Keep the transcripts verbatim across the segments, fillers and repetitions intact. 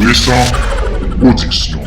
Récent Production.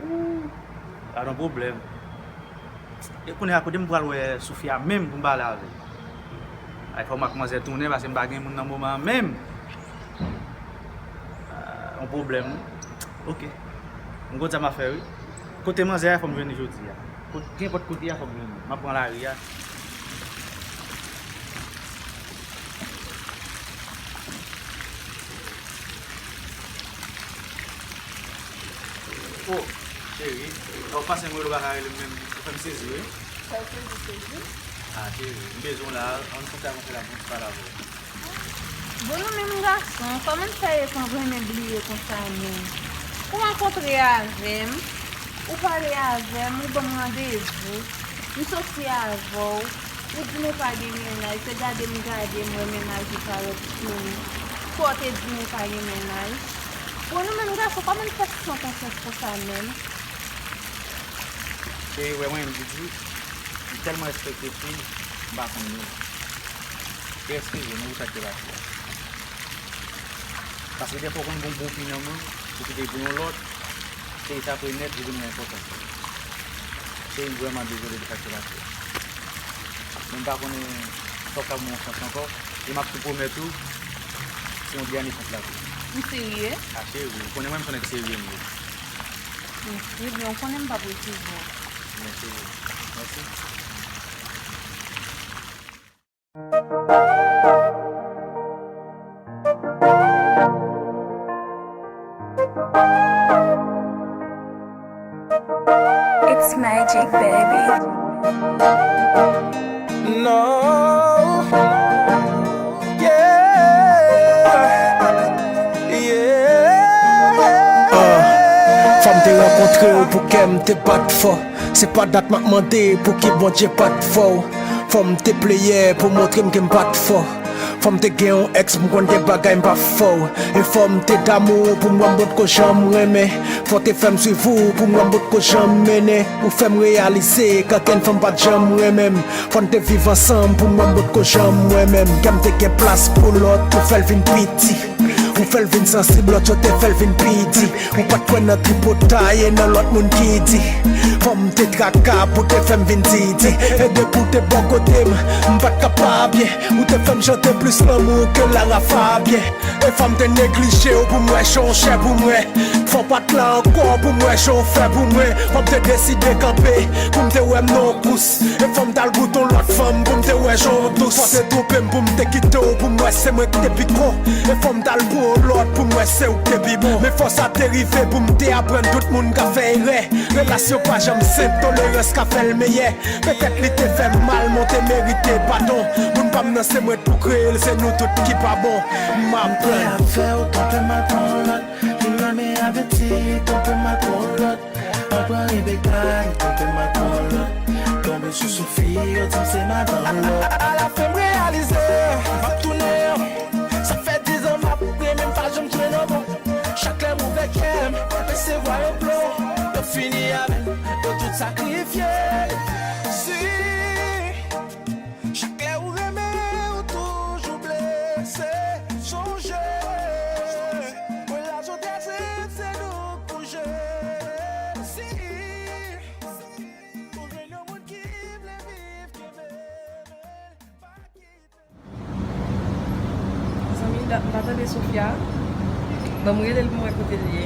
Ou, sa yon pwoblèm. E kounye a, kote m pral wè Sofia menm pou m pale avè l? Ay, fò m ak manzè tounen, paske m pa gen moun nan moman an menm. Ah, yon pwoblèm, wi. Oke. M konn sa m ap fè, wi. Kote manzè a, fò m jwenn li jodi a. Kot-, kenpòt kote a, fò m jwenn li. M ap pran lari a. Oh, cheri, lè w panse m rele w pa ka rele m menm, ou fè m sezi, wi. Sa w sezi, sezi? Ah, cheri, m bezwen w la, ann sante avanse la pou m pale avè w. Bon, nou menm gason, kòman n fè ye konn renmen bliye konsa menm? Ou rankontre avè m, ou pale avè m, ou ban m randevou, m soti avè w, ou di nou pa gen mennaj, se gade m gade m wè mennaj ou parèt sou m. Fò w te di nou pa gen mennaj. Bon, nou menm gason, kòman n fè san konsyans konsa menm? Cheri, wè mwen menm, Didi, m tèlman respekte fi, m pa konn li. E eskize m wi pou sa k te pase a. Paske dèfwa w konn gen yon bon fi nan men w, ou kite l pou yon lòt, cheri, sa ap renèt, li vin nan enpòtans ou. Cheri, m vrèman dezole de sa k te pase a. Men m pa konnen sa w ka ban m yon chans ankò, e m ap tou pwomèt ou, se yon dènye chans lavi. Ou serye? A, cheri, ou konnen mwen, m se yon nèg serye m ye. Ebyen, ou konnen m p ap refize w. Mèsi. Mèsi. It's magic, baby. No. Yeah. Yeah. Ah, fò m te rankontre w pou kè m te bat fò. Se pa dat m ap mande pou ki Bondye pa t fè w. Fò m te pleyè pou montre m ke m pa t fò. Fò m te gen yon èks pou m konn gen bagay m pa fè w. E fò m te damou pou m wè m potko janm renmen. Fò w te fè m swiv ou pou m wè m potko janm mennen. Ou fè m reyalize ke okenn fanm pa t janm renmen m. Fò n te viv ansanm pou m wè m potko janm renmen m. Kè m te gen plas pou lòt, ou fè l vin piti. Ou fè l vin sansib, lòt yo te fè l vin pi di. Ou pa t kwè nan tripotay e nan lòt moun ki di. Fò m te traka pou te fè m vin di di. E depi w te bò kote m, m pa t ka pa byen. Ou te fè m chante plis lanmou ke Lara Fabian. E fò m te neglije w pou m wè jan w chè pou mwen. Fò w pa t la ankò pou m wè jan w fè pou mwen. Fò m te deside kanpe pou m te wè m nan yon kous. E fò m t al goute yon lòt fanm pou m te wè jan w dous. Fò w te twonpe m pou m te kite w pou m wè se mwen ki te pi gwo. E fò m t al pou yon lòt pou m wè se ou ki te pi bon. Men fò sa te rive pou m te aprann tout moun ka fè erè. Relasyon pa janm senp, tolerans ka fè l meyè. Petèt li te fè m mal, men w te merite padon. Moun pa m nan se mwen t pou kreye l, se nou tout ki pa bon. M aprann. Avè w, twonpe m ak yon lòt. Vin renmen avèti, twonpe m ak yon lòt. Anpran Rebecca, li twonpe m ak yon lòt. Tonbe sou Sophie, yo di m se madan lòt. Alafen m reyalize, m ap tounen. Sa fè dizan m ap renmen, m pa janm jwenn yon bon. Chak lè m ouvè kè m, resevwa yon plon. Yo fini avè m, yo tout sakrifye. Si chak lè ou renmen, ou toujou blese. Sonje, mwen la jodi a se, se nou k pou jere. Si ou jwenn yon moun ki vle viv, kenbe men, pa kite. Zanmi, dat m pa tande Sofia. Ban m rele l pou m wè kote l ye.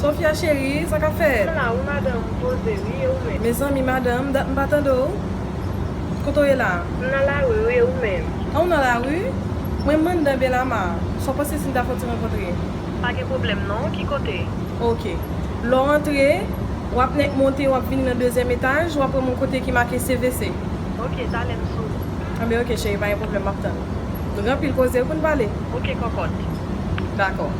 Sofia cheri, sa k ap fèt? Mwen la wi madanm, m poze wi, e ou menm? Mezanmi madanm, dat m pa tande w. Kote w ye la? M nan lari wi, e ou menm? An, w nan lari? Mwen m anndan Belama. Sa w panse si n ta fè yon ti rankontre? Pa gen pwoblèm non, ki kote? Oke. Lè w antre, w ap nèk monte, w ap vini nan dezyèm etaj, w ap wè yon kote ki make C V C. Oke, talè m sou wout. Anben oke cheri, pa gen pwoblèm, m ap tann ou. Nou gen anpil koze wi pou n pale. Oke kòkòt. Dakò.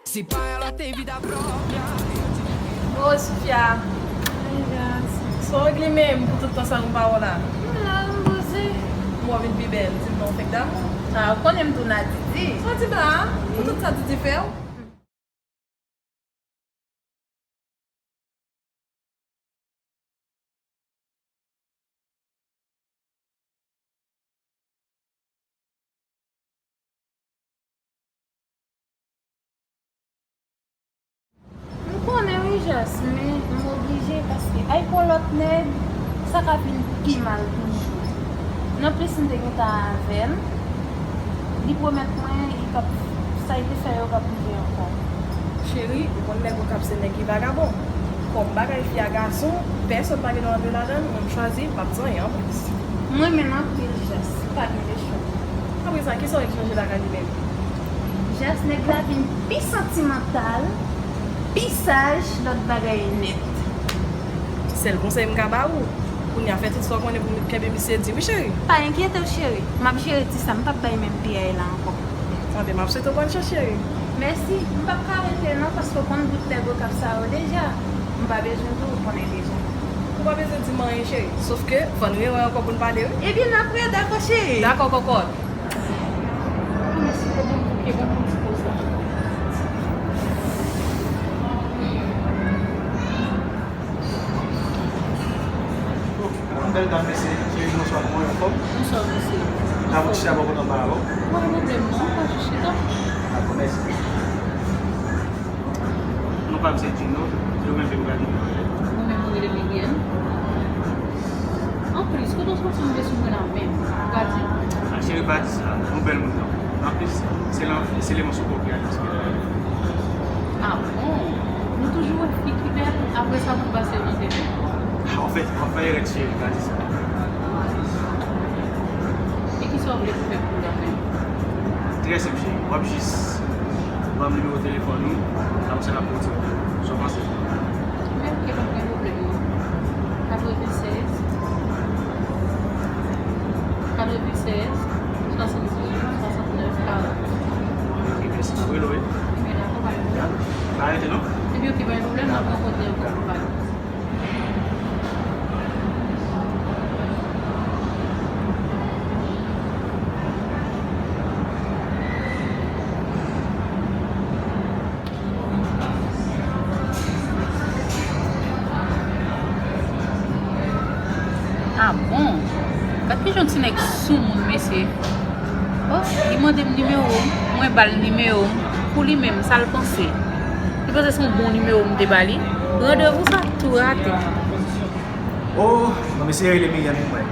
Se pa ela te vida própria. Ô, Sofia. Sa w regle menm pou tout tan sa nou pa wè w la? M la, m poze. M wè w vin pi bèl. Di m non, w fenk damou? A, ou konnen m tou nan Didi. Sa w di m la? Pou tout sa Didi fè w? M konnen wi Jas, men m oblije paske ay pou lòt nèg, sa ka vin pi mal toujou. Nanplis m te gentan avè l, li pwomèt mwen li p ap, sa li te fè yo p ap rive ankò. Cheri, ou konn nèg Okap se nèg ki vagabon. Kòm bagay fi a gason, pèsonn pa gen dwa antre ladan l, mwen m chwazi, m p ap di anyen anplis. M renmen l anpil Jas, pa gen de chwa. Apre sa, kisa w egzije lakay li menm? Jas, nèg la vin pi santimantal, pi saj, lòt bagay nèt. Sèl konsèy m ka ba ou, kounye a fè tout sa w konnen pou kenbe misye di wi cheri. Pa enkyete w cheri, m ap jere ti sa, m p ap bay menm piyay la ankò. Anben, m ap swete w bòn chans cheri. Mèsi, m p ap ka rete non, paske w konn bout nèg Okap sa yo deja. M pa bezwen di w, ou konnen deja. Ou pa bezwen di m anyen cheri, sòf ke fò n rewè ankò pou n pale wi. Ebyen n ap rewè, dakò cheri. Dakò kòkòt. Mèsi pou bon bouke, bon ti poz la. Yon bèl dam mesye, cheri bonswa, kòman w ye, anfòm? Bonswa mesye. N ap chita bò kote anba la, bon? Pa gen pwoblèm non, pa jis chita. Dakò, mèsi. Non pa m se Djino, yo menm vin gade mwen. Mwen menm mwen rele Miriam. Anplis, kote w soti rive sou mwen la menm? Ou pa di? A cheri pa di sa, yon bèl moun nan. Anplis, se lan, se eleman sou kò ki alèz ki la. A bon? Nou toujou wè fi ki bèl, apre sa pou pase nan tete. A, w fè, w fè erè cheri, pa di sa. E kisa w vle pou fè pou la menm? Trè senp cheri, w ap jis ban m nimewo telefòn ou, apre sa n ap kontinye. Sa w panse? Men oke, pa gen pwoblèm non. Katrevennsèz, katrevennsèz, swasanndizuit, swasantnèf, karant. Oke, mèsi. N ap rele w, wi. Ebyen dakò, pa gen pwoblèm. Pa rete non. Ebyen oke, pa gen pwoblèm, n ap rankontre ankò pou pale. A bon? Gad kijan ti nèg soumoun mesye. Oh, li mande m nimewo m, mwen ba l nimewo m. Pou li menm, sa l panse? Li panse se yon bon nimewo m te ba li? Randevou sa tou rate. Oh, non, mesye rele Miriam pou mwen.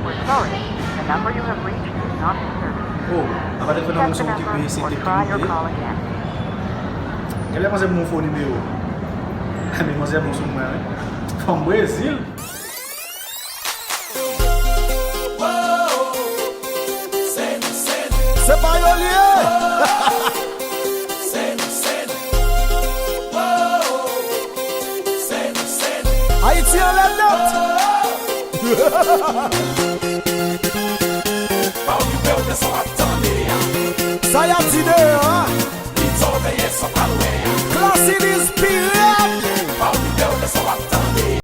We're sorry, the number you have reached is not in service. Oh, apa te fè nan moun sa w ki peye se te ki moute. Genlè manzè ban w fo nimewo. Men manzè bon sou mwen wi. Fanm Brezil. Se pa yo l ye. Ayiti anlè nèt. Sa y ap di deyò a?